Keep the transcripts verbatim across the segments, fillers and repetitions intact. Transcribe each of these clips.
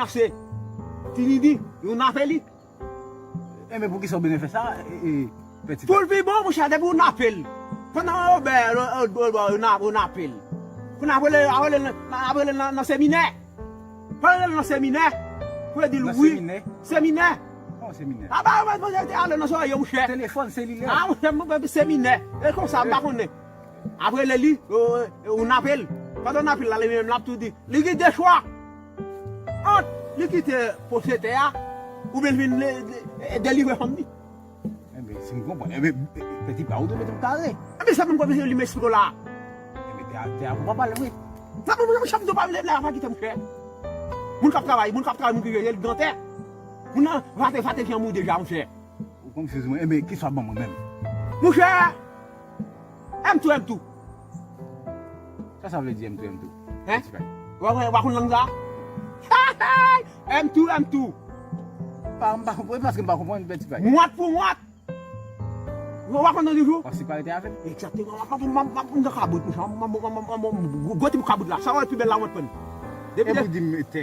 Ase, Tinini, yo nape li. Enben, poukisa w bezwen fè sa, e, e, Pèti Pay? Pou l pi bon, monchè, depi w nape l. Pandan Obè, yo nape l. Pou n ap rele, ap rele l nan, ap rele l nan, nan seminè. Pa rele l nan seminè. Pou yo di l wi. Nan seminè? Seminè. Kòman seminè? A ba, yo te ale nan zòrèy yo, monchè. Telefòn selilè. A, monchè, mwen, seminè. E konsa, m pa konnen. Apre lè li, ou, ou nape l. Pandan w nape l la, li menm l ap tou di, li gen de chwa. Ant li kite pwopriyetè a, oubyen l vin le, le, delivre fanm li. Enben, si m konprann, enben, Pèti Pay, ou dwe mete m kare. Enben, sa menm kòm li m eksplike w la. Enben, tè a, tè a pou papa l, wi. Sa pou mwen, chèf, nou pa vle la, pa kite m fè. Moun k ap travay, moun k ap travay, moun ki jere l, gantè. Moun nan, vate, vate, jan mou deja, monchè. Ou konn fizi mwen, enben, kisa w ap ban mwen menm? Monchè! M two, M two. Sa sa vle di M two, M two? Hein? Pèti Pay. Ou pa, ou pa konn lang sa? M two, M two. Pa, m pa konprann, paske m pa konprann, Pèti Pay. Mwat pou mwat. Ou pa konn nan toujou? W ap separete avè m? Egzakteman, m ap, m ap, m ap, m ap nan kabrit, monchè. M ap, m ap, m ap, m ap, m ap, gwo ti bout kabrit la. Sa w wè pi bèl la, mwen pran. Depi,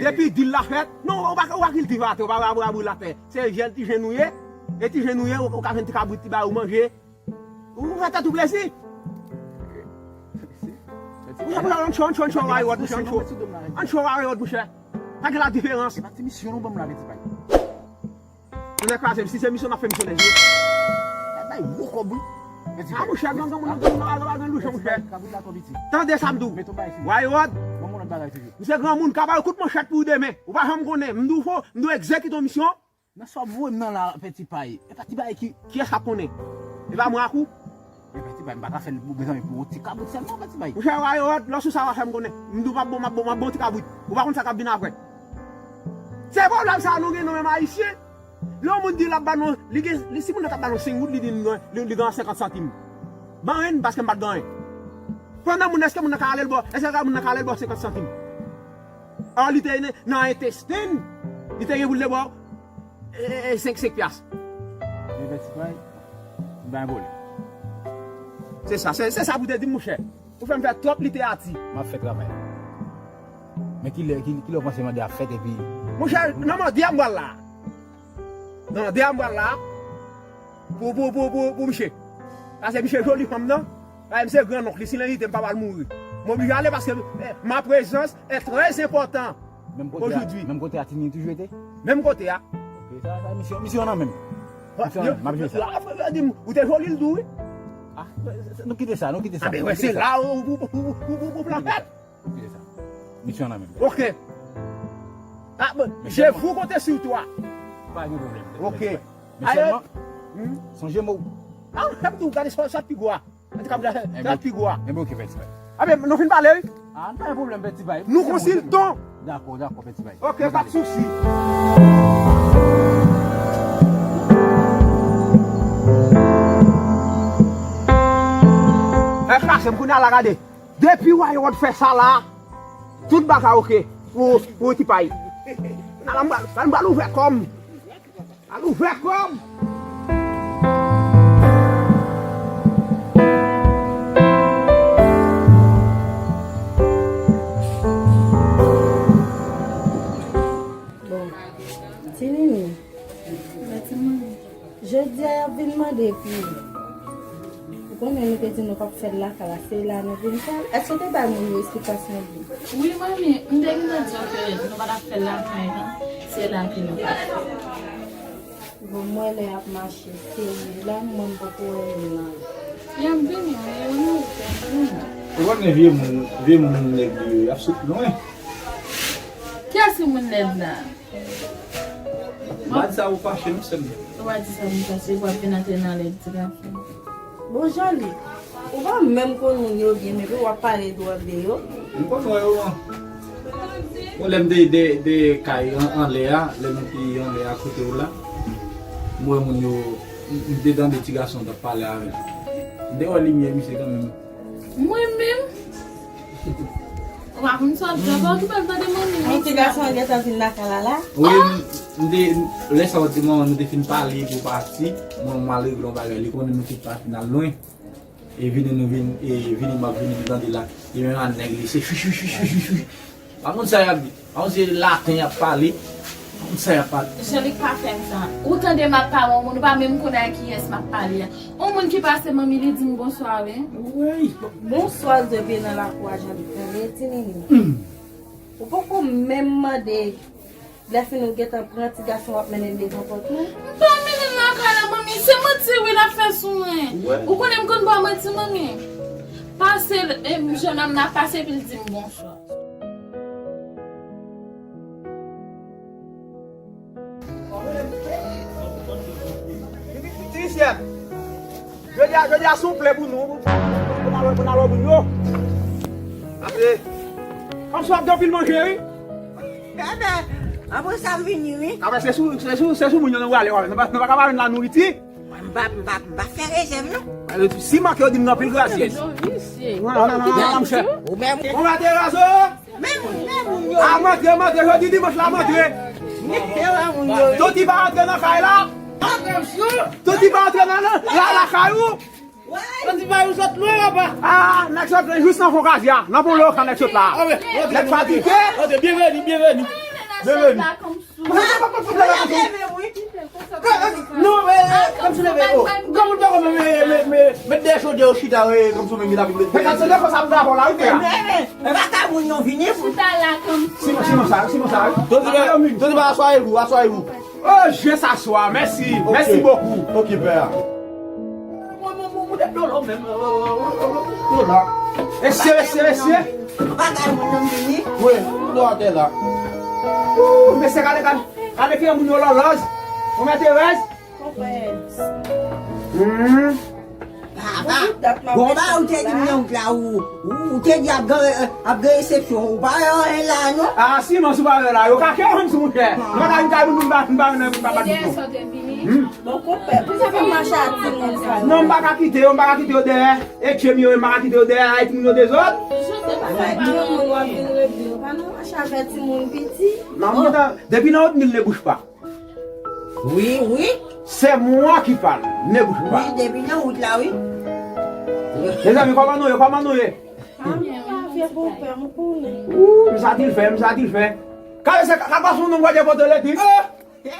depi dil la fèt, non, ou pa, ou pa kiltivatè, ou pa, ou pa, ou pa bril atè. Se jèn ti jèn ou ye, e ti jèn ou ye, ou, ou ka jwenn ti kabrit, ti bagay ou manje. Ou fè tèt ou plezi. Ou fè ancho, ancho, ancho, wayòt, monchè, ancho. Ancho, wayòt, monchè. Pa gen ladiferans. Se pa ti misyon nou ban m la, Pèti Pay. Ou nèk kraze m, si se misyon n ap fè misyon nèg yo. Bay gwo kòb, wi. Pèti Pay. A, monchè, granmoun, granmoun, granmoun, granmoun, monchè. Kabrit la twò piti. Tande sa m di w. Mete yon bagay sou li. Wayòt. Ban m yon lòt bagay toujou. Misye granmoun, ka ba yo kout manchèt pou demen. Ou pa janm konnen. M di w fò, m di w egzekite yon misyon. Nan sa w ap voye m nan la, Pèti Pay, e pa ti bagay ki, kiyès k ap konnen? E pa mwen ak ou? E Pèti Pay, m pa ka fè l pou, mezanmi, pou yon ti kabrit sèlman, Pèti Pay. Monchè, wayòt, lòs ou sa w a fè m konnen. M di w m ap bon, m ap bon, m ap bon ti kabrit. Ou pa konn sa k ap vin apre. Se pwoblèm sa a nou gen, nou menm Ayisyen. Lè yon moun di l ap ba nou, li gen, li, si moun nan t ap ba nou senk goud, li di li, li gen senkant santim. Ban anyen, paske m pa t gen anyen. Pandan moun, èske moun nan ka ale l ba w, èske moun nan ka ale l ba w senkant santim? Or, li te nan, nan entesten, li te gen pou l te ba w, e, e, e, senk, senk pyas. Men Pèti Pay, m pa gen pwoblèm. Se sa, se, se sa pou te di m, monchè. Ou fè m fè twòp literati. M ap fè travay la. Men kilè, ki, kilè w panse mande a fèt epi. Monchè, nan mande a m pral la. Nan mande a m pral la. Pou, pou, pou, pou, pou misye. Paske misye joli fanm nan. Paske misye grannonk li, si l envite m, papa l mouri. M oblije ale paske, eh, ma présence est très importante aujourd'hui. Menm kote a, menm kote a Tini toujou ete? Menm kote a. Ok, sa, sa, misyon, misyon nan menm. Misyon nan menm, m ap jwe sa. La, frè, di m, ou te joli l tou, wi. Ah, nou kite sa, nou kite sa. Ah, ben, wè, se la ou, ou, ou, ou, ou, ou pran pèt. Kite sa. Misyon nan menm. Ok. Ah, bon, je vous compte sur toi. Pa gen pwoblèm. Ok. Men sèlman, sonje mo. Ah, sa m tou gade sa, sa pi gwa. An tou ka, sa pi gwa. Enben, ok, Pèti Pay. Ah, ben, nou fin pale, wi. Ah, pa gen pwoblèm, Pèti Pay. Nou konsiltan. Dakò, dakò, Pèti Pay. Ok, pa de sousi. Fè klase, m kounye a la gade. Depi Wayòt fè sa la, tout bagay oke pou, pou Ti Pay. Nan la m pral, m pral ouvè kò m. Al ouvè kò m. Bon, Ti Nini. Jodi a y ap vin mande pou ou. Ou konnen nou te di nou p ap fè l lakay la, se la nou vin fè l. Èske w te bay moun yo esplikasyon byen? Wi, manmi, m te gentan di yo ke nou pa t ap fè l lakay la, se la ke nou pral fè l. Bon, m wè lè y ap mache, se la mwen m poko wè youn nan yo. Y ap vini, wi, yo nou fè vini. Ou konnen vye moun, vye moun nèg yo, y ap sot lwen. Kiyès ki moun nèg la? M pa di sa pou fache non, sè m. Ou pa di sa pou fache, w ap vin antre nan lèd ti gason. Bon, Jean-Luc, ou pa menm konn moun yo byen, men w ap pale dwòl de yo. M konn wè yo, an. Bon, lè m de, de, de kay an, anlè a, lè m te anlè a kote w la, m wè moun yo, m, m te tande ti gason t ap pale avè l. M te wè limyè misye kanmenm. Mwen menm? Ou pa konn sa w ap di ankò, ki pa l tande manmi. Yon ti gason an gentan vin lakay la la. Wi, m, m te, lè sa w di manman nou te fin pale pou pati, mwen m al regle yon bagay, li konnen nou tout pa fin al lwen. E vini nou vin, e vini m ap vini m tande la. E menm a nèg li, se chwi, chwi, chwi. Pa konn sa y ap di. Pa konn se laten y ap pale. Sa y ap pale. Jeanlic pa fè m sa. Ou tande m ap pale yon moun, ou pa menm konnen ak kiyès m ap pale a. Yon moun ki pase manmi li di m bonswa, wi. Wi. Bonswa, depi nan lakou a, Jeanlic. Tande, ti nini. Hmm. Ou poko menm mande lè fini ou gentan pran ti gason w ap mennen l devan pòt nou. M pa mennen l lakay la, manmi. Se manti, wi, l ap fè sou mwen. Wi. Ou konnen m konn ba w manti, manmi. Pase, e, jennonm nan pase, epi l di m bonswa. Ti Michel, jodi a, jodi a se yon plè pou nou, pou, pou, pou n al wè, pou n al wè moun yo. Apre, kòmsi w ap gen anpil manje, wi. Bebe, apre sa m vini, wi. Apre, se sou, se sou, se sou moun yo nou prale, wè. Nou pa, nou pa ka pa jwenn la nouriti. Mwen, m pa, m pa, m pa fè rejèm, non. Si manke yo di m nan pil grasyèz. Non, non, non, non, non, monchè. Ou menm. Bon maten, Razo. Men moun, men moun yo. A, m antre, m antre, jodi dimanch la, m antre. Men, men moun yo. Toti pa antre nan kay la. Toti pa antre nan, nan, la, lakay ou. Toti pa yon sot lwen, papa. A, nèg sot lwen jis nan fon kazya. Nan fon lokan nèg sot la. Nèg fatige. Byenveni, byenveni. Byenveni. Non, men, men, kòmsi leve, o. Granmoun pa konn men, men, men, met dèyè chodyè yo chita, wi, kòmsi menm ki ta vin met. Men gad se de fwa sa m ta fè w la, wi, frè. Men, men, men, vagabon yo vini pou. Chita la kòmsi. Sinon, sinon sa, sinon sa, wi. Toti pa, toti pa aswa e vou, aswa e vou. O, jes aswa, mèsi, mèsi bokou. Ok, pè a. Mwen, mwen, mwen, mwen, dlo menm. Dlo la. Mesye, mesye, mesye. Bagay mwen nan vini. Wi, dlo atè la. Ou, mesye, gade, gade, gade ki moun yo lòlòz. Ou mèt erèz. Konpè. Hmm. Papa, bon, ba ou te di m nan wout la, ou, ou, ou te di ap gen, ap gen resepsyon, ou pa wè anyen la, non? A, siman si w pa wè la, yo kache moun sou mouchè. Mwen ta vin kay moun, m pa, m pa, m pa bat moun. Hmm. Bon, konpè, pou sa fè mache a timoun sa yo? Non, m pa ka kite yo, m pa ka kite yo dèyè. E tchè m yo, m pa ka kite yo dèyè, e timoun yo dezòd. Bagay granmoun w ap vin regle, yo pa nan mache avè timoun piti. Manman, depi nan wòt mil ne bouche pa. Wi, wi. C'est moi qui parle, ne bouche pas. Wi, depi nan wout la, wi. Mezanmi, kòman nou ye, kòman nou ye? A, mwen pa fè konpè, m konnen. Ou, m sa di l fè, m sa di l fè. Kale se, ka, ka pase yon nonm gade pote elektrik.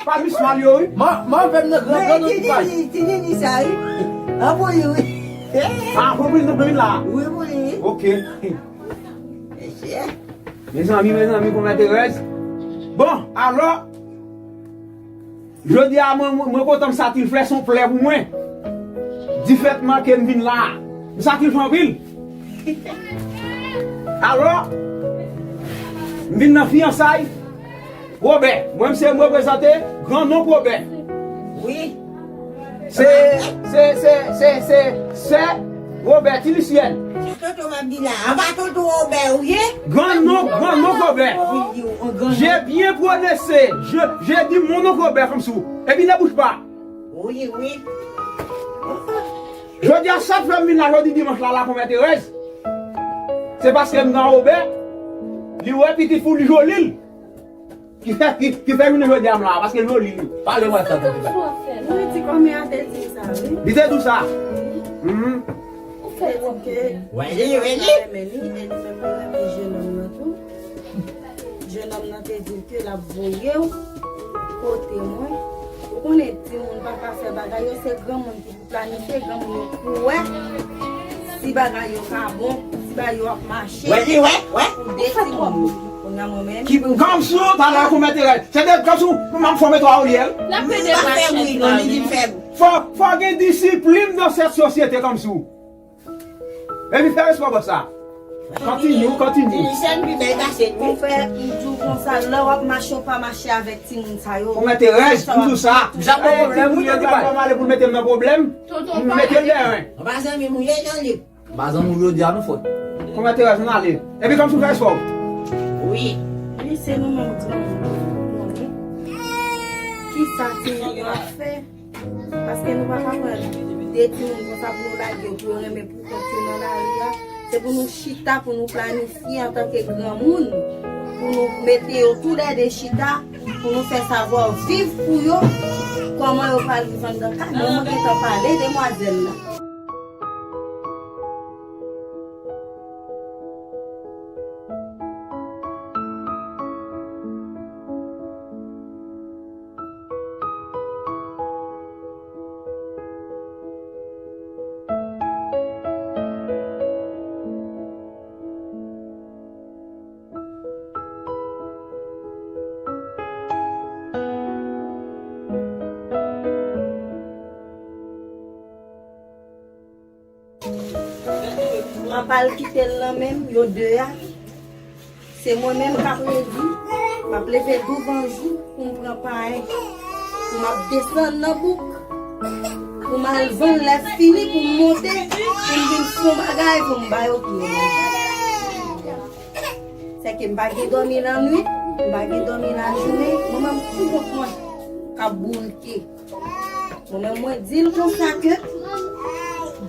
Pa mismal yo, wi. Man, man fè m nan gran, gran nan ti paj. Ti nini, ti nini sa, wi. An pou li, wi. A, pou li, nou vin la. Wi, pou li, wi. Ok. Mesye. Mezanmi, mezanmi, konpè Terèz. Bon, alò, jodi a, mwen, mwen, mwen kontan m sa ti l fè, se yon plè pou mwen. Difètman ke m vin la a. M sa ti l fè anpil. Alò, m vin nan fiyansay. Wobè, mwen, m se m reprezante Gran Nonk Wobè. Wi. Se, se, se, se, se sè Wobè, Ti Lisyèn. Se Toto m ap di la. Anba Toto Wobè ou ye? Gran Nonk, Gran Nonk Wobè. Wi, wi, Gran Nonk. J'ai bien prononcé. Je, j'ai dit mon oncle Wobè, kòmsi w. Epi ne bouche pas. Wi, wi. Jodi a, sa k fè m vin la jodi dimanch la, la konpè Terèz. Se paske m nan Wobè, li wè pitit fi w, li joli l. Ki fè, ki, ki fè jounen jodi a m la, paske l joli li. Pale mwen sa, tande. Wi, ti kòmè a te di sa, wi. Li te di w sa? Wi. Mhm. Ou fè di ke wè li, wè li. Renmen li, e li menm li renmen jennonm nan tou. Jennonm nan te di l ke l ap voye w kote mwen. Ou konnen timoun pa ka fè bagay yo, se granmoun ki pou planifye, granmoun yo pou wè si bagay yo ka bon, si bagay yo ap mache. Wè li, wè, wè. Pou de timoun. Kounye a mwen menm. Ki, kòmsi w, talè a konpè Terèz. Se de kòmsi w, m ap fòme twa oryèl. L ap pede machin pa li. Fò, fò gen disiplin nan sèt sosyete kòmsi w. Epi fè respè bòs la. Kontinye, kontinye. Ti Lisyèn pi bèl pase l, wi. Konpè, m di w konsa, lè w ap mache, w pa mache avèk timoun sa yo. Konpè Terèz, m di w sa. M ap pran pwoblèm, wi, Toti Pay. Konpè, m ale pou l mete m nan pwoblèm. M mete l dèyè. Anba zanmi m ou ye, Jeanlic. Anba zanmi w jodi a, nou fòt. Konpè Terèz, ann ale. Epi kòmsi w fè respè w. Wi. Wi, se nou menm granmoun nou konnen. Kisa timoun yo ap fè? Paske nou pa ka pran de timoun konsa pou nou lage yo, pou yo renmen pou kont yo nan lari a. Se pou nou chita, pou nou planifye antanke granmoun, pou nou mete yo toulède chita, pou nou fè savwa viv pou yo, kòman yo pral viv anndan kay. Mwen, mwen gentan pale demwazèl la. M pa al kite l nan men m, yo de a. Se mwen menm k ap redi, m ap leve douvan jou pou m pran payen. Pou m ap desann nan bouk, pou m al vann lè fini, pou m monte, pou m vin fon bagay, pou m ba yo pou yo manje. Sèke m pa gen dòmi lannwit, m pa gen dòmi lajounen, mwen menm pou kont mwen k ap bourike. Mwen menm mwen di l konsa ke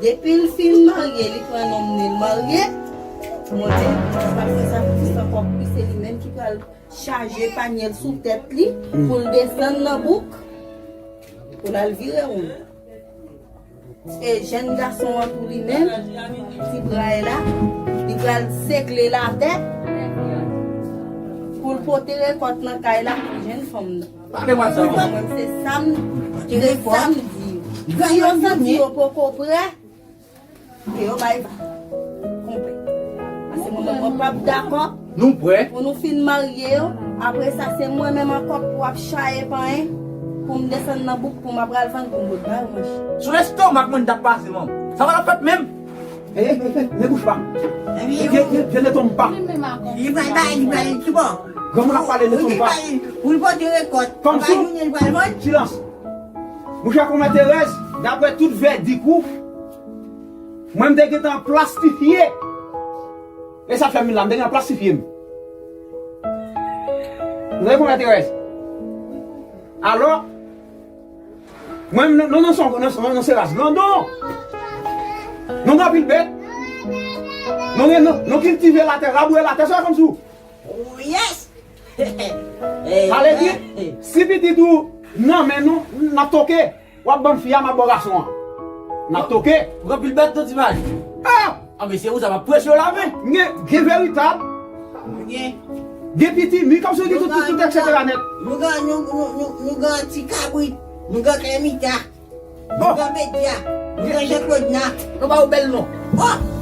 depi l fin marye, li pran nonm li, l marye, mwen menm mwen pa fè sakrifis ankò pou li, se li menm ki pral chaje panye l sou tèt li pou l desann nan bouk, pou l al vire won. E jèn gason an tou li menm, ti bra l la, li pral sekle l atè pou l pote rekòt nan kay la pou jèn fanm nan. Pale mwen sa. Mwen se sa m, se sa m di yo. Si yo santi yo poko prè, ke yo bay vag. Konpè. Paske mwen menm mwen p ap dakò. Nou prè. Pou nou fin marye yo, apre sa se mwen menm ankò pou ap chaye panyen, pou m desann nan bouk pou m ap pral vann pou m pot ba yo manje. Sou lestomak mwen n t ap pase, manman. Sa pa t ap fèt menm. E, e, e, ne bouge pas. Vye, vye, vye ne tonbe pas. Li pral bay, li pral ki bò? Granmoun ap pale, ne tonbe pas. Pou li pote rekòt. Fanm sou. Li pral vann. Silans. Monchè, kòmè Terèz, daprè tout vèdik ou, mwen m te gentan plastifye. E sa fè m la, m te gentan plastifye m. Ou tande kòmè Terèz? Alò, mwen, nou, nou, nou, se yon, nou, nou, nou se ras grandon. Nou gen anpil bèt. Nou gen, nou, nou kiltive latè, labouye latè, sa fanm sou. Oh, yes! Sa vle di, si pitit ou nan men nou, n ap toke. W ap ban fi a, m ap ba w gason an. N ap toke. Ou gen anpil bèt, non, ti mari? Ah! Ah, mesye, ou sa va preche w lamen. Gen, gen veritab. Gen. Gen pitimi, kòmsi w di tout, tout, tout, et cetera nèt. Nou gen, nou, nou, nou, nou gen ti kabrit. Nou gen klemita. Bon. Mwen pa Medya. Mwen Jean Claude nan. Nou ba ou bèl non. Oh!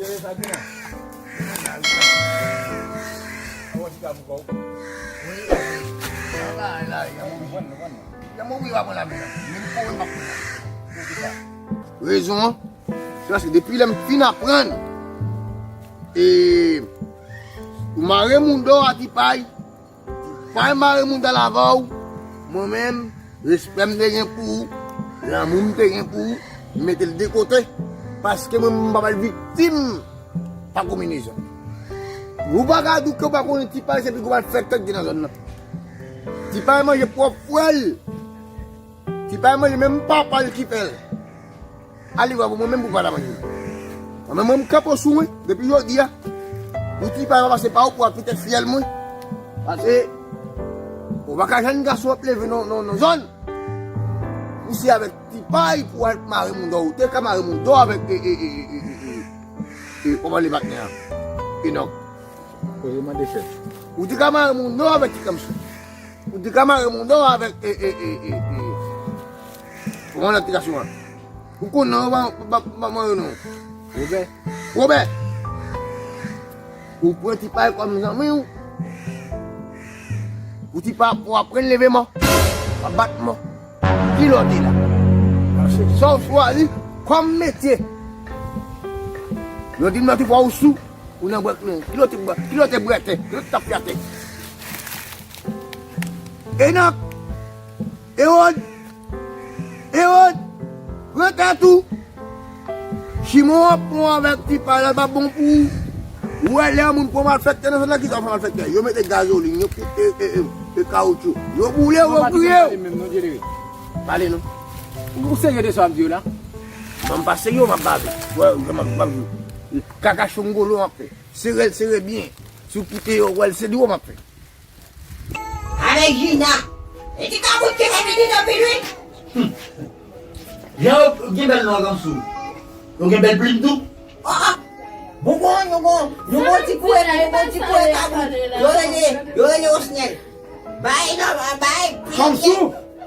Jere sa, Gina. Gina, Gina. Avan ti ka pou kò w. Wi, wi. Sa la, la, y a mouri. Konprann, konprann. Y a mouri, pa pran la, men. Men pou mwen, pa pran la. Rezon an, se paske depi lè m fin aprann, e, ou mare moun dò a ti pay, pa mare moun dal avè w, mwen menm, respè m te gen pou ou, lanmou m te gen pou ou, m mete l de kote, paske mwen, m pa pral viktim pa konbinezon. Ou pa ka di ke w pa konnen ti pay, se pi gwo malfektè ki gen nan zòn nan. Ti pay manje pwòp frè l. Ti pay manje menm papa l ki fè l. Alevwa pou mwen menm pou pa ta manje. Mwen menm, mwen m kanpe sou mwen, depi jodi a. Pou ti pay pa pase pa ou pou al kite fyèl mwen. Paske, ou pa ka jwenn gason ap leve nan, nan, nan zòn. Ou se avèk ti pay pou al mare moun dò. Ou te ka mare moun dò avèk, e, e, kòman li patnè a? Enòk. Koze mande chèf. Ou te ka mare moun dò avèk ti kanmsi. Ou te ka mare moun dò avèk, e, e, e, e, e. Kòman lòt ti gason an? Ou konn non, pa, pa, pa, pa mwen non. Wobè. Wobè. Ou pran ti pay kòm zanmi w. Ou ti pa pou aprann leve mò. Pa bat mò. Ki lè w te la? Sa w chwazi kòm metye. Yo di m nan ti fwa ou sou. Ou nan bwèt nou. Ki lè w te bwè-, ki lè w te bwètè? Ki lè w t ap fyatè? Enòk. Ewòd. Ewòd. Pran tèt ou. Chimon ap pran avèk ti pay la, l pa bon pou ou. Ou wè lè yon moun pran malfektè nan zòn nan, kisa w fè malfektè? Yo mete gazolin, yo kite, e, e, e, e, kawoutchou. Yo boule w, yo griye w. Pale non. Ou serye de sa w ap di yo la? Mwen m pa serye, w ap bave. Wè, w ap bave. Kaka chongolo w ap fè. Sere l, sere byen. Si w kite yo, wè l, se di w w ap fè. Avèk Jina. E ti kabout ki fè pitit anpil wi. Jan yo gen bèl non kòmsi. Yo gen bèl plim tou. Oh, oh. Bon, bon, nou bon, nou bon ti kouwè, nou bon ti kouwè kabout. Yo rele, yo rele Osnèl. Bay non, bay. Kòmsi.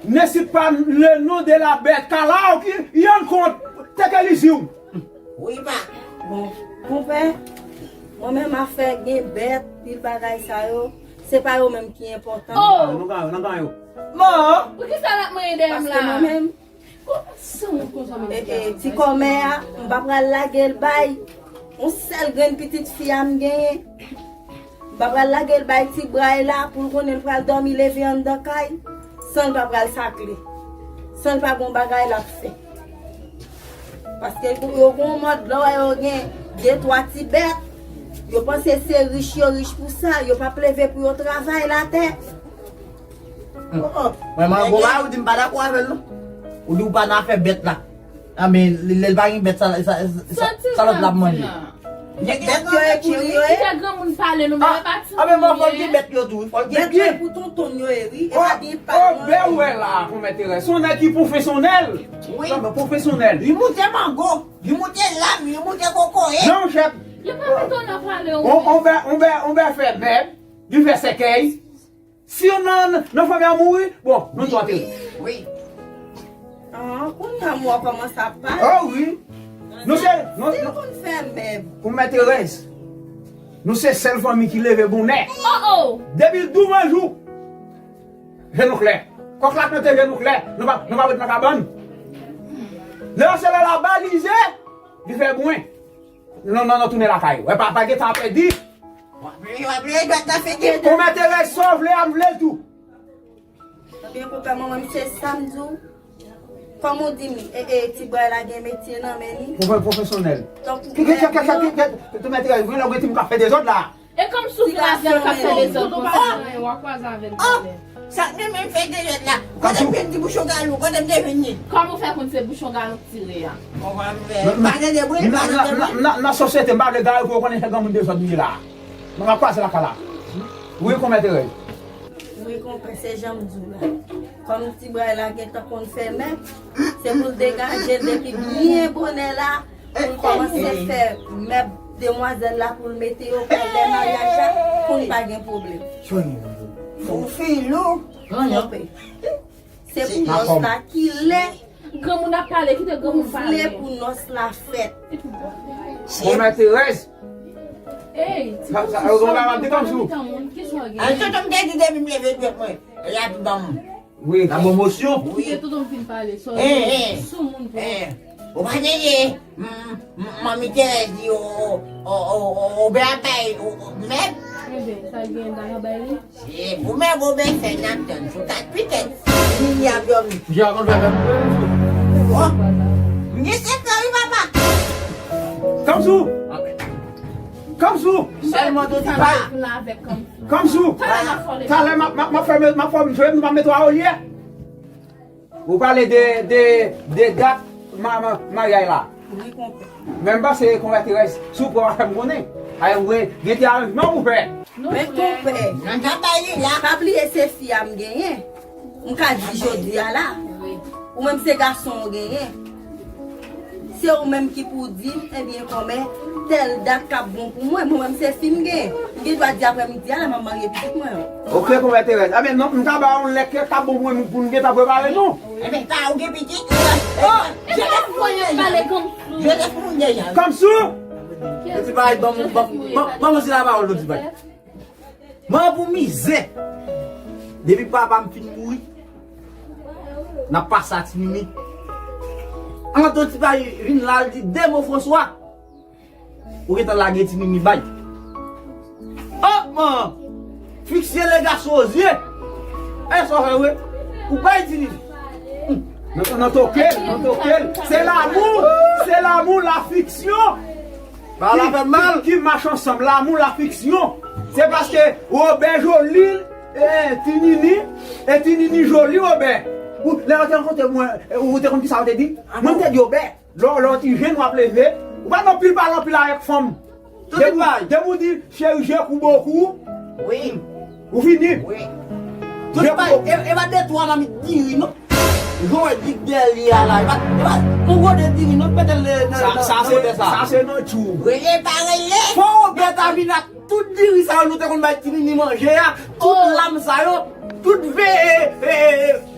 Ne cite pas le nom de la bête Kalaw ki yon kont teke liziw. Wi pa. Bon, konpè, mwen menm afè gen bèt, pil bagay sa yo, se pa yo menm ki enpòtan. Oh! Nou ganyo, nou ganyo. Bon. Poukisa l ap manyen dèyè m la? Paske mwen menm, e, e, ti kòmè a, m pa pral lage l bay yon sèl grenn pitit fi a m genyen. M pa pral lage l bay ti bray la pou l konnen l pral dòmi leve anndan kay san l pa pral sakle, san l pa gon bagay l ap fè. Paske yo gon mòd lè w wè yo gen de twa ti bèt, yo panse se rich yo rich pou sa, yo p ap leve pou yo travay latè. Mwen, mwen, bon, ba, ou di m pa dakò avè l, non. Ou di ou pa nan afè bèt la. A, men, lè, lè l pa gen bèt, sa, sa, sa, sa lòt la ap manje. Bèt yo e pou li yo ye. Kite granmoun pale, nou, men pa ti moun yo ye. A, men, bon, fò l gen bèt yo tou, wi, fò l gen byen. Bèt yo e pou tonton yo ye, wi. E pa gen pa yo ye. Obè ou wè la, konmè Terèz, se yon nèg ki pwofesyonèl. Wi. Pwofesyonèl. Li moute mango, li moute lam, li moute kokoye. Non, chèf. Yo pa mete w nan pale, wi. On, on bè, on bè, on bè fè mèb, li fè sèkèy. Si youn nan, nan fanmi an mouri, bon, nou tout antere. Wi. Ah, kounye a mwen kòmanse ap pale. Oh wi. Nou se, nou, si nou konn fè mèb. Pou mèt Terèz, nou se sèl fanmi ki leve bonè. Oh, oh. Depi douvan jou, je nou klè. Kòk la plante je nou klè. Nou pa, nou pa ret nan kabann. Lè se lè la balize, li fè bwen. Non, non, non, tounen lakay. Wè, pa, pa gen tan pèdi. W ap leve, w ap leve dwèt nan figi l tou. Ou mèt Terèz, sa w vle a, m vle l tou. Ebyen, konpè, mwen menm, se sa m di w. Kòm ou di m, e, e, ti bway la gen metye nan men li. Pwofè-, pwofesyonèl. Tankou mèt yo. Tou mèt Terèz, wi, lè w gen timoun k ap fè dezòd la. E kòm si w vin avè l k ap fè dezòd konsa. W ap kwaze avè l talè. Sa k menm fè dezòd la. Kote m te di bouchon galon, kote m te vin ye. Kòman w fè konn se bouchon galon k tire a? Bon, pa tande bri, pa tande bri. Nan, nan, nan, nan sosyete, m pa vle gade pou yo konnen se granmoun dezòd m ye la. Mwen ap kwaze lakay la. Wi, konmè Terèz. Wi, konpè, se jan m di w la. Kòm ti bway la gentan konn fè mèb, se pou l degaje l depi byen bonè la, pou l kòmanse fè mèb demwazèl la, pou l mete yo prè lè maryaj la, pou n pa gen pwoblèm. Ou filou. Konpè. Se pou nòs la ki lè. Granmoun ap pale, kite granmoun pale. Ou vle pou nòs la fèt. Konmè Terèz. Ey, ti sa, sa, ou konn pa di kòmsi. Ay, tonton m te di depi m leve dwèt mwen, l ap ban m. Wi, la pwomosyon. Wi. Kite tonton m fin pale, sou moun pou. Ou pa tande, m, m, manmi Terèz di, o, o, o, o, o, Obè ap bay, o, o, mèb. Ebyen, sa l genyen, l pa ka bay li? Se pou mèb Obè fè n ap tann sou kat pitèt. Vini ap dòmi. Jan konn fè mèb. O, m gen sèt an, wi, papa. Kamsou! Kamsou! Sèlman do ti bay. Kamsou! Talè m ap, m ap, m ap fè, m ap fè, m ap fè, m ap mete w a olye. Ou pale de, de, de dat ma, ma, maryaj la. Wi, konpè. Men m panse konpè Terèz, si w pran w a fè m konnen. Ay, ou gen, gen ti aranjman pou fè. Men konpè, nan travay li la, pa bliye se fi a m genyen. M ka di jodi a la. Ou menm se gason w genyen. Se ou menm ki pou di m, ebyen, kòmè, tèl dat k ap bon pou mwen. Mwen menm se fi m gen. M gen dwa di aprè midi a la, m ap marye pitit mwen an. Oke, konmè Terèz. Ebyen, non, m ka ba w yon lè k ap bon pou mwen, pou n gentan prepare nou. Ebyen, pa ou gen pitit? Oh, e pa voye pale konmsi. Joseph moun deja. Kamsou! Ti bay, ban m, ban, ban, ban m di lapawòl, ti bay. Mwen pou mizè. Depi papa m fin mouri, n ap pase a Ti Nini. Anto Ti Bay vin la, l di de mo Franswa. Ou gentan lage Ti Nini bay. Oh, man! Fiksye le gason o zye. E sa w fè vre? Ou bay Ti Nini. Nan, nan toke l, nan toke l. Se lamou, se lamou, la fiksyon. Ki, ki, ki mach ansanm, lamou, la fiksyon. Se paske Wobè joli, e, Ti Nini, e Ti Nini joli, Wobè. Ou, lè yo te rankontre mwen, e, ou te konn kisa yo te di? Mwen, m te di Wobè, lè, lè w ti jenn w ap leve, ou pa nan pil pale anpil avèk fanm. Depi, depi w di, chérie, je couds beaucoup. Wi. Ou fini? Wi. Tout pa, e, e pa de twa mamit diri, non? Jan w wè dik dèyè li a la, e pa, e pa, yon gode diri, non, pete l nan, nan, sa, nan se, sa se nan tchou. Rele pa rele. Fò Wobè ta vin ak tout diri sa yo nou te konn bay Ti Nini manje a, tout lam sa yo, tout ve, e, e, e, e.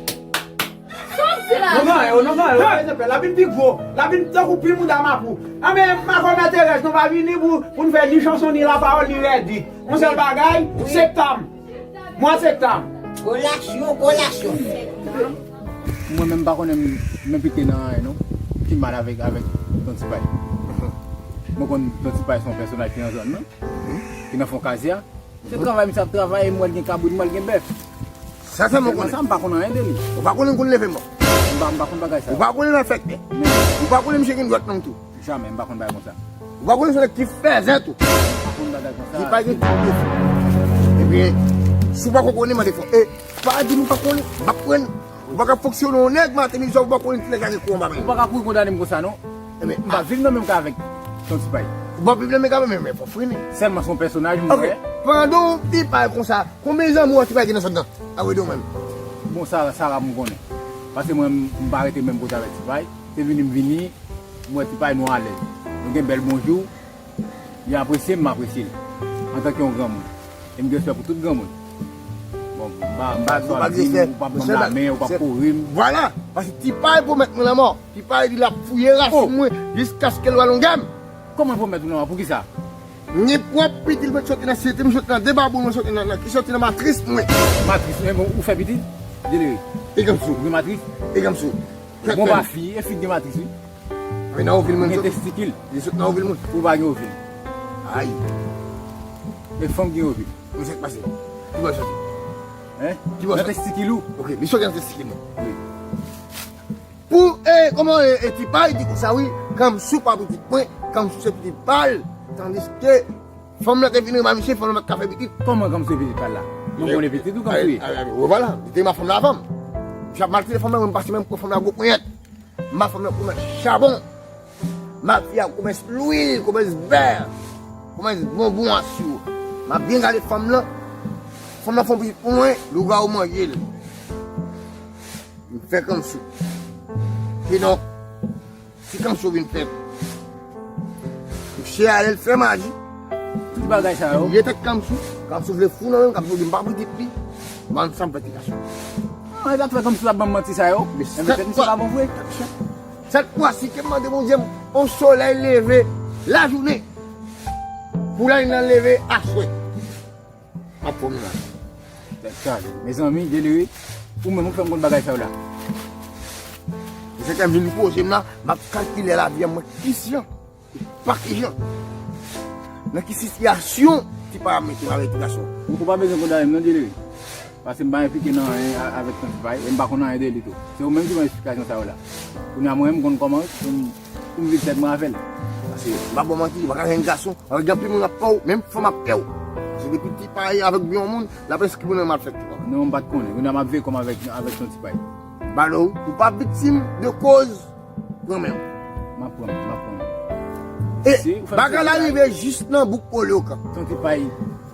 Sa w ap di la? Non, non, yo, non, non, yo, pa bezwen pè. L ap vin pi gwo. L ap vin tankou pil mouda mapou. Anben, Makòmè Terèz, nou pa vini pou, pou n fè ni chanson, ni lapawòl, ni rèdi. Yon sèl bagay, septanm. Mwa septanm. Kolasyon, kolasyon. Mwen menm, m pa konnen m, m enplike nan anyen, non. Ki mal avèk, avèk Ton Tipay. Mwen konn Ton Tipay se yon pèsonaj ki nan zòn nan, ki nan fon kazya. Se travay misye ap travay, m wè l gen kabrit, m wè l gen bèf. Sa sèlman m konnen. Sa, m pa konn anyen de li. Ou pa konnen l konn leve mò. M pa, m pa konn bagay sa. Ou pa konnen l al fè tè. Ou pa konnen misye gen dwèt long tou. Jamè, m pa konn bagay konsa. Ou pa konnen se nèg ki fèzè tou. M pa konn bagay konsa. Li pa gen tout defi. Ebyen, si w pa konn konnen, mande fò. E, pa di m ou pa konnen, m ap pran. Ou pa ka fonksyone yon nèg maten midi swa, ou pa konnen ti nèg la gen kou anba men. Ou pa ka kouri kondane m konsa, non. Ebyen, m pa viv nan menm kay avèk Ton Tipay. Ou pa viv nan menm kay, men, men, fò frennen. Sèlman se yon pèsonaj, m wè. Ok, pandan w Tipay konsa, konbyen zanmi w Tipay gen nan zòn nan? A, wi, de w menm. Bon, sa, sa rare m konnen. Paske mwen, m pa rete menm kote avèk Tipay. Se vini m vini, m wè Tipay nou alèz. Nou gen bèl bonjou. Li apresye m, m apresye l. Antanke yon granmoun. E m gen respè pou tout granmoun. Bon, m pa, m pa swa di m, ou p ap ban m lamen, ou p ap kore m. Vwala! Paske Tipay pwomèt mwen lanmò. Tipay di l ap fouye rasin mwen jiskaske l wè longè m. Kòman l pwomèt ou lanmò? Poukisa? Nenpòt pitit mwen soti nan sete, mwen soti nan de babou, mwen soti nan, nan, ki soti nan matris mwen. Matris, men bon, ou fè pitit? Delere. E Gamsou. Ou gen matris? E Gamsou. Bon, pa fi, e fi gen matris, wi. Men nan ovil mwen soti. Ou gen testikil. Li sot nan ovil mwen. Ou pa gen ovil. Ay. E fanm gen ovil. Men sa k pase? Ki bò l soti? Hein? Ki bò l soti? Nan testikil ou? Ok, li soti nan testikil mwen. Wi. Pou, e, kòman, e, e, Tipay di konsa, wi, Gamsou pa pitit mwen, Gamsou se pitit pa l, tandiske fanm nan te vin renmen misye, fanm nan pa t ka fè pitit. Kòman Gamsou se pitit pa l la? Yon konnen pitit ou Gamsou ye? Ay, ay, ay, vwala, li te renmen fanm nan avan m. Misye ap maltrete fanm nan, mwen m pase men m pran fanm nan gwo ponyèt. M ba fanm nan komès chabon. M ba fi a komès lwil, komès bè, komès bonbon asou. M ap byen gade fanm nan. Fanm nan fè yon pitit pou mwen, lougawou manje l. M fè Gamsou. Kidonk, si Gamsou vin fèt, misye ale l fè maji. Tout bagay sa yo. Touye tèt Gamsou. Gamsou vle fou nan men m, Gamsou di m pa pitit li. Ban m sa m fè ti gason. Ah, e pa t fè Gamsou t ap ban m manti sa yo. Men petèt misye pa bon vre. Sèt fwa si ke m mande Bondye m, yon solèy leve lajounen. Pou lajounen leve aswè. M ap pwomne la. Tèt chaje. Mezanmi, Delere, ou menm ou fè m konn bagay sa yo la. E se ke m vin poze m la, m ap kalkile lavi a mwen ki jan, pa ki jan. Nan ki sitiyasyon Tipay ap mete m avèk ti gason. Ou pa bezwen kondane m non, Delere. Paske m pa enplike nan anyen a-, avèk Ton Tipay, e m pa konn anyen de li tou. Se ou menm ki ban m esplikasyon sa yo la. Kounye a mwen menm m konn kòman pou m, pou m viv tèt mwen avè l. Paske m pa ba w manti, ou pa ka jwenn gason. Gen anpil moun ap pè w, menm fanm ap pè w. Paske depi Tipay avèk yon moun, l ap enskri moun nan malfèktè. Non, m pa t konnen. Kounye a m ap veye kò m avèk, avèk Ton Tipay. Balo, ou pa viktim de koz granmè w. M ap pran, m ap pran. E bagay la rive jis nan bouk Polokan. Ton Tipay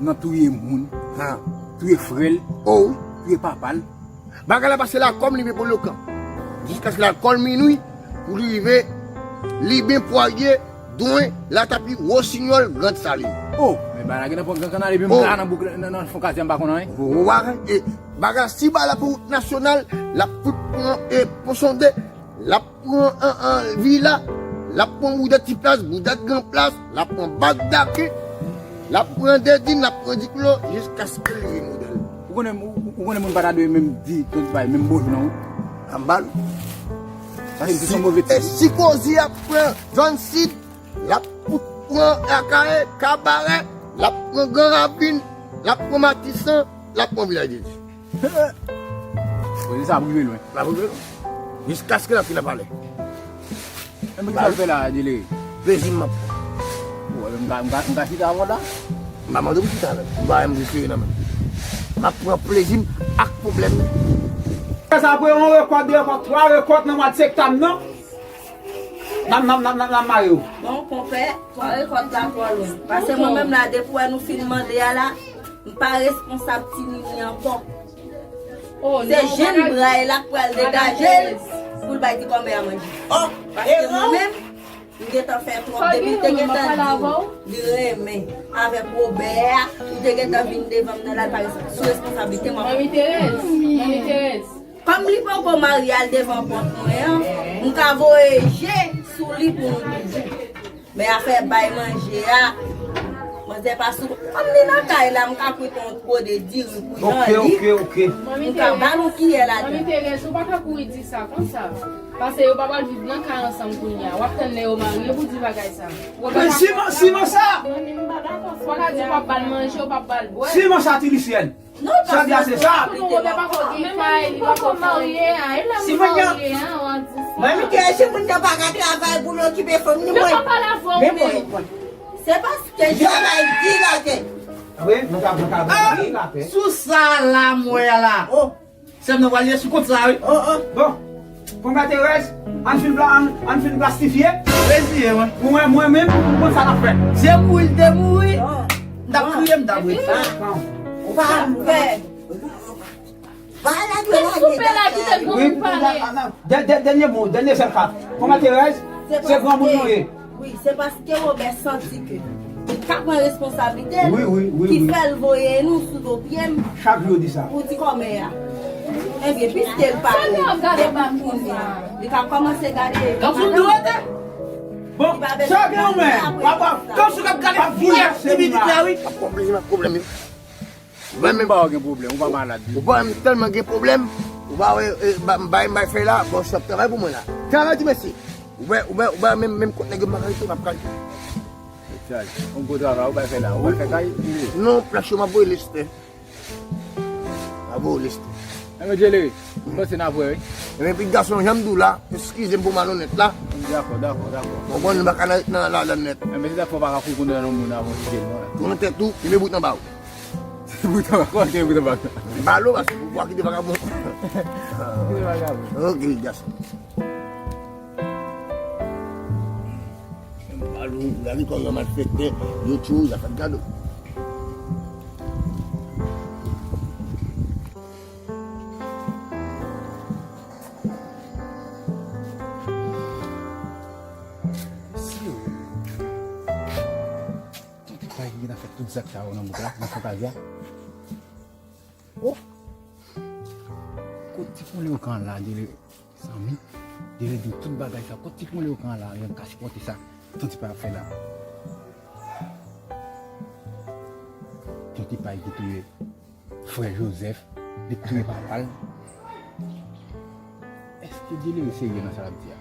nan touye moun, touye frè l, touye papa l. Bagay la pase Lakòm, li rive Polokan. Jiskaske Lakòm, Minwi, pou li rive Liben, Pwalye, Dwen, Latapi, Wosinyòl, Grand Saline. Oh, men bagay la gentan pran Gran Kanal epi m la nan bouk, nan, nan fon kazè, m pa konn anyen. Ou wè, e bagay la, si bagay la pou wout nasyonal, l ap fout pran, e, Pon Sonde, l ap pran, an, an, Vila, l ap pran Boudèt Ti Plas, Boudèt Gran Plas, l ap pran Bak Dake, l ap pran Dedin, l ap pran Diklo, jiskaske l rive Modèl. Ou konnen, ou, ou konnen moun pa ta dwe menm di Ton Tipay menm bonjou non, wi. Anba l. Paske se yon move ti. E si Kozi ap pran zòn sid, l ap fout pran Akayè, Kabarè, l ap pran Gran Ravin, l ap pran Matisan, l ap pran Vilaj de Dye. Koze sa ap rive lwen. L ap rive lwen. Jiskaske l ap fin ap pale. Enben, kisa w fè la, Delere? Plezi m ap pran. Bon, enben, m ka, m ka, m ka chita avè w la? M pa mande w pou chita avè m. M pa menm pou chita nan men m. M ap pran plezi m ak pwoblèm. Sa apre yon rekòt, de rekòt, twa rekòt nan mwa septanm nan. N ap, n ap, n ap, n ap, n ap mare w. Non, konpè, twa rekòt la twò lwen. Paske mwen menm la, depi w wè nou fin mande a la, m pa responsab ti Nini ankò. Se jenn bra l la k pral degaje l pou l bay ti kòmè a manje. Paske mwen menm, m gentan fè twòp. Depi l te gentan di w li renmen avèk Wobè a, li te gentan vin devan m nan la, l pa sou responsablite m. Manmi Terèz, Manmi Terèz. Kòm li poko marye al devan pòt mwen an, m ka voye je sou li pou nou toujou. Men afè bay manje a, manzè pa sou. Kòm li nan kay la, m ka kwit yon tro de diri pou Jan li. Ok, ok, ok. M ka ba l yon kiyè ladan. Manmi Terèz, ou pa ka kouri di sa konsa. Pase yo pa pral viv nan kay ansanm kounye a. W ap tann lè yo marye pou di bagay sa. Men siman, siman sa! Manmi, m pa dakò sa. Ou pa ka di w p ap ba l manje, ou p ap ba l bwè. Siman sa, ti Lisyèn. Non, sa di a se sa. Tonton Wobè pako gen kay, li pako marye a. E lè m marye a, w ap di sa. Mwen, mi te, si moun nan pa ka travay pou l okipe fanm ni mwen. Yo pa pale avè w, men. Se paske travay di la te. Wi, nou ka, nou ka, nou ka, nou ka. Sou sa la, m wè la. Oh. Sè m nan pral ye sou kont sa, wi. Oh, oh. Bon. Konpè Terèz, ann fin pla-, ann, ann fin plastifye. Reziye, wi. Pou mwen, mwen menm, m konn sa n ap fè. Se mouri l te mouri. M t ap kriye, m t ap ret. Ou pa fè. Kite l pale. Dè-, dè-, dènye mo, dènye sèl kat. Konpè Terèz, se granmoun nou ye. Wi, se paske Wobè santi ke li ka pran responsablite l, wi, wi, wi, ki fè l voye nou sou do pye m. Chak jou di sa. Pou di kòmè a. Ebyen, piske l pa depi kounye a, li ka kòmanse gade madanm. Bon, sa gen yon men. Papa, kansi w ap gade fiyè ti pitit la, wi. M ap konplike m ak pwoblèm yo. Ou pa menm pa gen pwoblèm, ou pa malad. Ou pa menm tèlman gen pwoblèm, ou pa wè, e, ba, bay, bay fè la, bon, chòp travay pou mwen la. Travay di mesye. Ou wè, ou wè, ou wè menm, menm kont nèg yo m pa ka rete, m ap kay. Yon gwo travay, ou pa fè la, ou pa fè kay. Non, plas yo m ap voye leste. M ap voye leste. Enben, Djelere, m panse n ap wè, wi. Enben, pitit gason, jan m di w la, eskize m pou malonèt la. Dakò, dakò, dakò. Konprann, nou pa ka nan, nan, ladan nèt. Enben, se sa k fè w pa ka kouri konnen nan moun avan w kite l, non. Konnen tèt ou, kenbe bout anba w. Bout anba, kòman kenbe bout anba? Balo, paske ou pa kite vakabon. Kite vakabon. Ok, gason. Balo, gade kòman yo malfektè, yo tchou, y ap fè gado. Tonton Pay ki gentan fè tout zak sa yo nan gwoup la, nan fantazya. Oh! Kot ti konlewokan la, Djelere, zanmi? Djelere di tout bagay sa. Kot ti konlewokan la, yo ka sipòte sa Tonton Pay ap fè la. Tonton Pay ki touye frè Jozèf, li touye papa l. Èske Djelere serye nan sa l ap di a?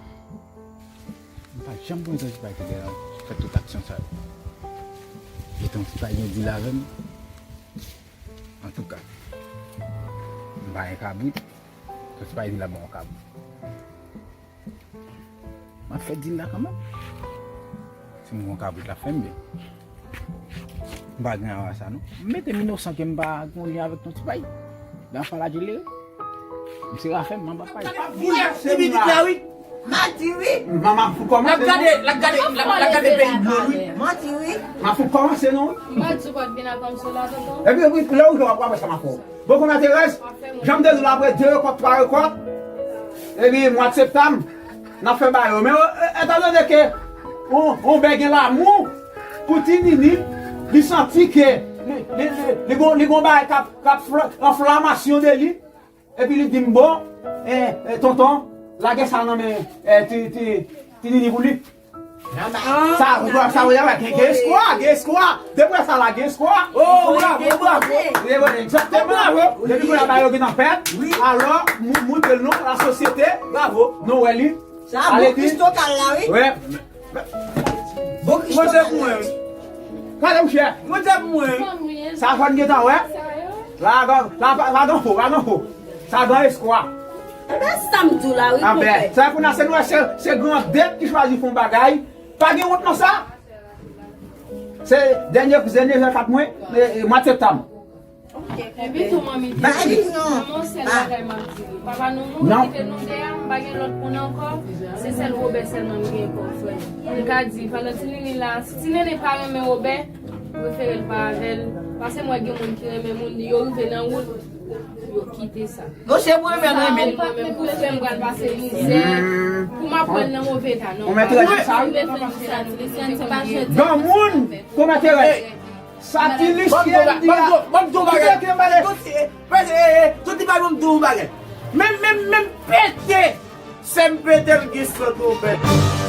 M pa janm konnen Tonton Pay te gentan fè tout aksyon sa yo. E Tonton Pay gen dil avè m. Antouka, m pa gen kabrit. Tonton Pay di l ap ban m yon kabrit. M ap fè dil la kanmenm. Si m gen yon kabrit, l ap fè m byen. M pa gen awa sa, non. M mete m inosan ke m pa gen lyen avèk Tonton Pay. Lè m ap pale a Djelere, m se Rafèm, m ap pale. Ti pitit la, wi. M a di wi. M a, m a fout kòmanse, non. L ap gade, l ap gade, l ap, l ap gade peyi blo, wi. M a di wi. M a fout kòmanse, non, wi. M pa di w pa t vin ak anm sou la, tonton. Epi, epi, lè ou jwe, w ap wè sa m ap fè w. Bon, konpè Terèz, jan m te di w la, apre de rekòt, twa rekòt, epi mwa septanm, n ap fè ba yo. Men, e, e, etandone ke on, on bèg gen lamou pou Ti Nini, li santi ke li, li, li, li gon, li gon bagay k ap, k ap fla-, enflamasyon de li, epi li di m, bon, e, e, tonton, lage sa nan men, e, Ti, Ti, Ti Nini pou li. Sa, sa, sa, gen, gen eskwa, gen eskwa. Depi sa la, gen eskwa. Oh, bravo, bravo. Egzakteman. Depi kounye a ba yo gen anpèt. Alò, mou-, moutre l non, lasosyete. Bravo. Nou wè li. Sa, ale bon di. Kristo kal la, wi. Wè. Bon, Kristo kal la. Gade, mouche. Mwen te pou mwen. Sa fòn gentan wè. La, la, la, la, la, la, la, la, sa gen eskwa. Enben, sa m di w la, wi, konpè. Sa kounye a se nou, se, se gran dèt ki chwazi fè yon bagay. Pa gen wont nan sa. Se dènye, dènye kat mwen, e, e, mwa septanm. Ok, konpè. Epi tou, manmi, di, non, non, sèl bagay m ap di li. Papa nou mouri, kite nou deyò, m pa gen lòt moun ankò. Se sèl Wobè sèlman m gen kòm frè. M ka di, pandan Ti Nini la, si Ti Nini pa renmen Wobè, prefere l pa avè l. Paske m wè gen moun ki renmen moun, yo rive nan wout, yo kite sa. Non, se pou renmen, renmen. Mwen menm pou frè m pral pase mizè, pou m ap pran l nan move eta, non. Ou mèt rete sa, wi. Granmoun, kòmantè rèd. Sa ti Lisyèn di a. Ban m di w bagay. Tout ti bagay, ban m di w bagay. Men, men, men pete. Sè m pete l gen san twonpèt.